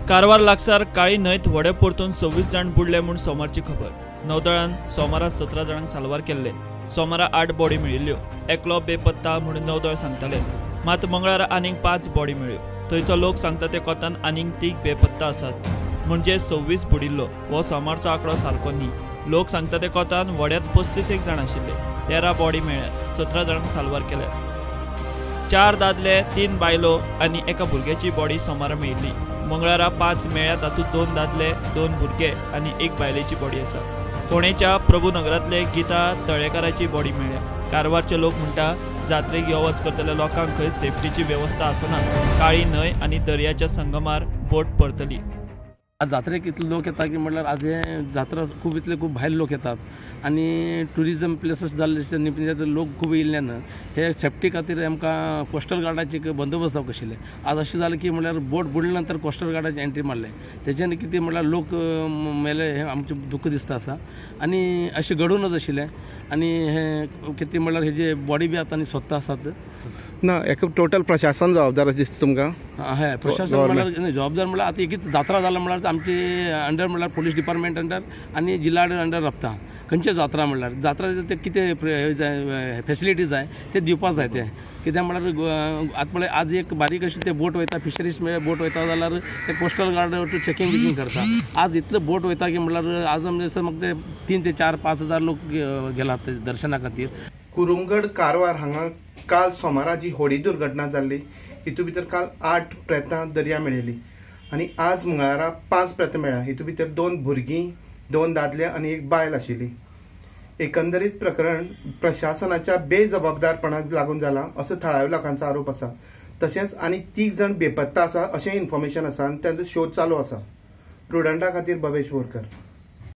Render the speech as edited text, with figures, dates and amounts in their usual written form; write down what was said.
कारवार लागसार काळी न्हंयत व्हडें परतून 26 जाण बुडले म्हूण सोमारची खबर. नौदळान सोमारा 17 जाणांक साल्वार केल्ले. सोमारा 8 बॉडी मेळिल्ल्यो. एकलो बेपत्ता म्हणून नौदळ सांगताले. मात मंगळारा आनीक 5 बॉडी मेळ्ळ्यो. थंयचो लोक सांगता ते कोतान आनीक 3 बेपत्ता आसात, म्हणजे 26 बुडिल्लो. हो सोमारचो आंकडो सारको न्ही. लोक सांगता ते कोतान व्हड्यांत 35 जाण आशिल्ले. 13 बॉडी मेळ्ळ्यात. 17 जाणांक साल्वार केल्यात. 4 दादले, 3 बायलो आनी एका भुरग्याची बॉडी सोमारा मेळिल्ली. मंगळारा 5 मेळ्ळ्या. तातूंत 2 दादले, 2 भुरगे आनी 1 बायलेची बॉडी आसा. फोंडेच्या प्रभुनगरांतले गीता तळेकाराची बॉडी मेळ्ळ्या. कारवारचे लोक म्हणटा जात्रेक यो वच करतल्या लोकांक खंय सेफ्टीची वेवस्था आसना. काळी न्हंय आनी दर्याच्या संगमार बोट परतली. आज जात्रेक इतले लोक येता की म्हटल्यार आज हे जात्रा खूब इतले खूब भायर लोक येतात आनी ट्युरिजम प्लेसीस जाल्ले लोक खूब येयल्ल्यान हे सेफ्टी खातीर आमकां कोस्टल गार्डाची बंदोबस्त जावंक आशिल्ले. आज अशें जालें की म्हळ्यार बोट बुडले नंतर कोस्टल गार्डाची एंट्री मारले, तेच्यान कितें म्हळ्यार लोक मेले हें आमचें दुख्ख दिसता आसा आनी अशें घडूनच आशिल्लें. आनी हें कितें म्हळ्यार हेजे बॉडी बी आतां आनी सोदता आसात ना. एक टोटल प्रशासन जबाबदार दिसता तुमकां? हय, प्रशासन म्हळ्यार जबाबदार म्हळ्यार आतां एक जात्रा जाला म्हळ्यार आमचे अंडर म्हळ्यार पुलीस डिपार्टमेंट अंडर आनी जिल्ला अंडर राबता. खंयचे जात्रा म्हळ्यार जात्रा ते कितें फेसिलिटी जाय ते दिवपाक जाय. ते कित्याक म्हळ्यार आतां पळय आज एक बारीक अशें ते बोट वयता, फिशरीज बोट वयता जाल्यार ते कोस्टल गार्ड चॅकिंग बिकिंग करता. आज इतले बोट वयता की म्हळ्यार आज म्हाका ते 3 ते 4-5 हजार लोक गेलात दर्शना खातीर. कुरुमगड कारवार हांगा काल सोमारा जी होडी दुर्घटना जाल्ली हितू भितर काल 8 प्रेतां दर्या मेळिल्ली आनी आज मंगळारा 5 प्रेतां मेळ्ळ्या. हितू भितर 2 भुरगीं, 2 दादले आनी 1 बायल आशिल्ली. एकंदरीत प्रकरण प्रशासनाच्या बेजबाबदारपणाक लागून जाला असो थळाव्या लोकांचो आरोप आसा. तशेंच आनी 3 जाण बेपत्ता आसा अशें इन्फॉर्मेशन आसा आनी तांचो शोध चालू आसा. प्रुडंटा खातीर भवेश बोरकर.